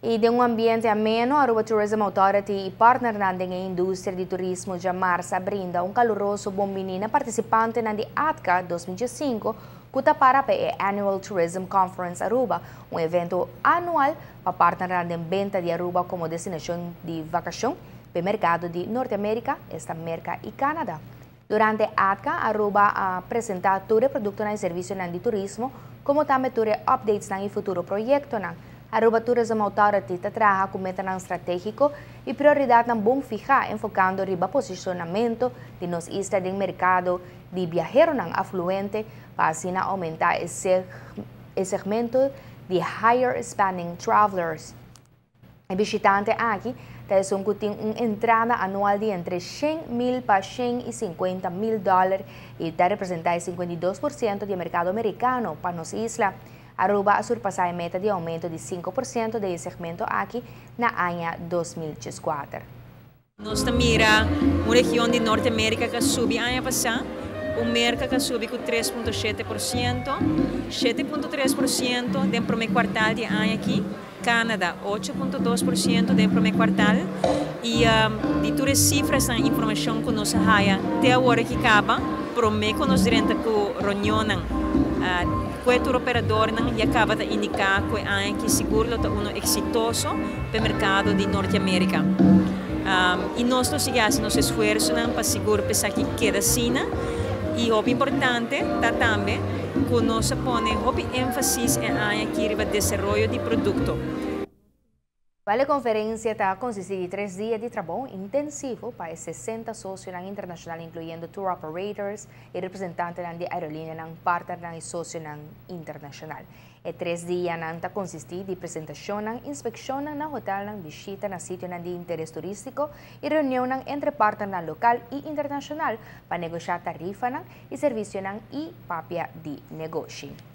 Y den un ambiente ameno, Aruba Tourism Authority y partner den industria di turismo diamars a brinda un caluroso bonbini na participante di ATCA 2015, cu ta para pa Annual Tourism Conference Aruba, un evento anual pa partner den benta di Aruba como destinacion di vacacion pa mercado di Norte America, esta Merca y Canada. Durante ATCA, Aruba a presenta tur producto y servicio di turismo, como tambe tur updates y futuro proyecto. Aruba Tourism Authority ta traha cu meta strategico y prioridad bon fiha, enfocando riba posicionamento di nos isla den mercado di viahero afluente pa asina aumenta e segmento di higher spending travelers. E bishitante aki ta cu tin un entrada anual di entre 100 mil pa 150 mil dollar y ta representa 52% di mercado americano pa nos isla. Aruba a surpasa e meta di aumento di 5% di e segmento aki na aña 2014. Nos ta mira un region di Norte America cu a subi aña pasa, e mercado cu a subi cu 3,7%, 7,3% den prome kwartaal di aña aki, Canada 8,2% den prome kwartaal y di tur cifra y informacion cu nos a haya te awor aki caba, prome cu nos drenta cu reunion cu e tour operador nan ya caba di indica cu aña aki sigur ta uno exitoso pa e mercado di Norte America. Y nos ta sigui nos esfuerso pa sigur pa esaki keda asina y lo importante ta tambe cu nos a pone hopi enfasis e aña aki riba desaroyo di producto. E conferencia ta consisti di 3 dia di trabou intensivo pa 60 socio internacional, incluyendo tour operators y representante di aerolinea, partner y socio internacional. E 3 dia ta consisti di presentacion, inspeccion na hotel, bishita na sitio di interes turistico y reunion entre partner local y internacional pa negocia tarifa y servicio y papia di negoshi.